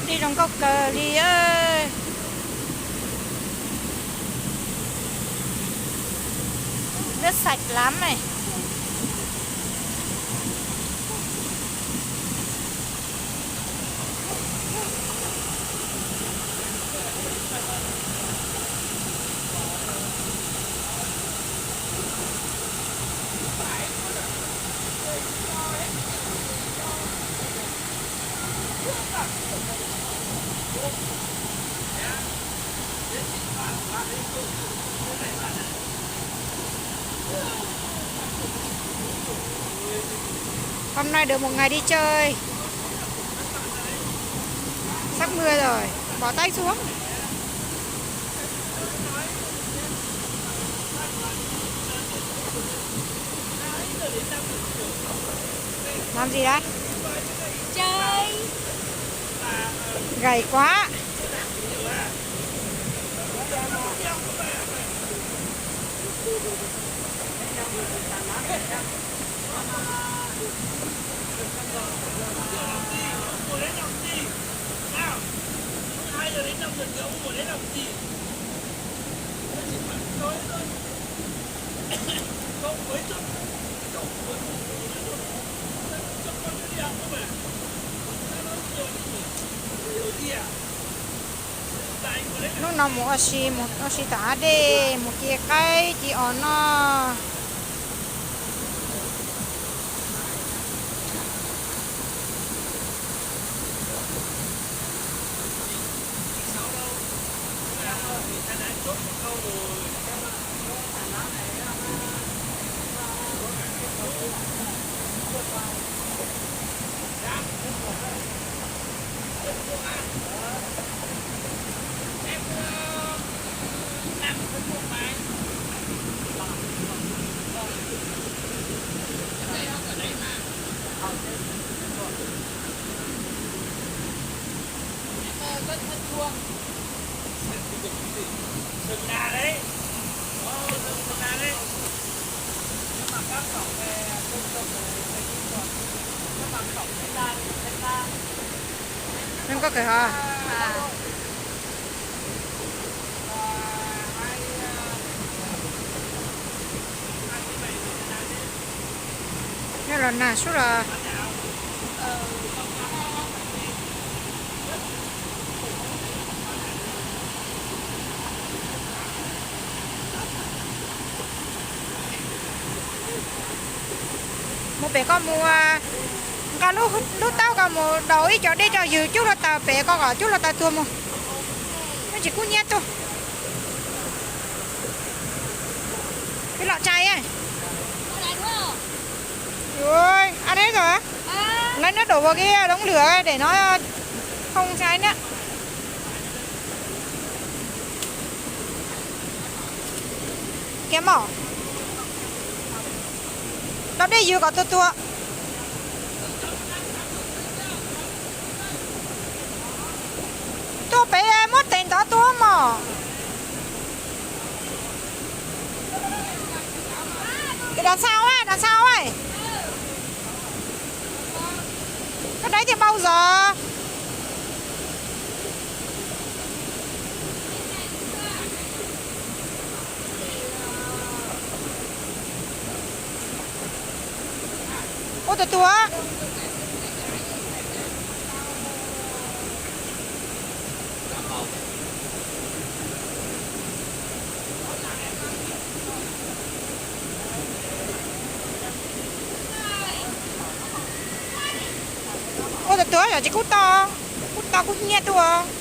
Dej zoo nkauj kawg li. Nước sạch lắm này. Hôm nay được một ngày đi chơi. Sắp mưa rồi, bỏ tay xuống. Làm gì đấy? Chơi. Gầy quá. Hnub no mus ua si, mus ua si tom hav dej, mus ci qaib ci os noj. Nws koj kawg hov? Nyob los nag sub los. Mus pem koj mus, nqa lub taub koj mus daus ib co dej rau yws cub hluav taws pem koj kom cub hluav taws tuag mus. Neb tsis kub hnyiab tuaj. Peb los tshais. Ui, ăn hết rồi á. Lấy nước đổ vào cái đống lửa để nó không cháy nữa. Kìa mom. Rau dej yws kom tuag tuag. Tuag pem muab tes ntov tuag mom. Đằng sau á, đằng sau ấy. Cái đấy thì bao giờ? Ua tus tuag. Ua tus tuag yog tsis kub to, kub to kub hnyiab tuaj.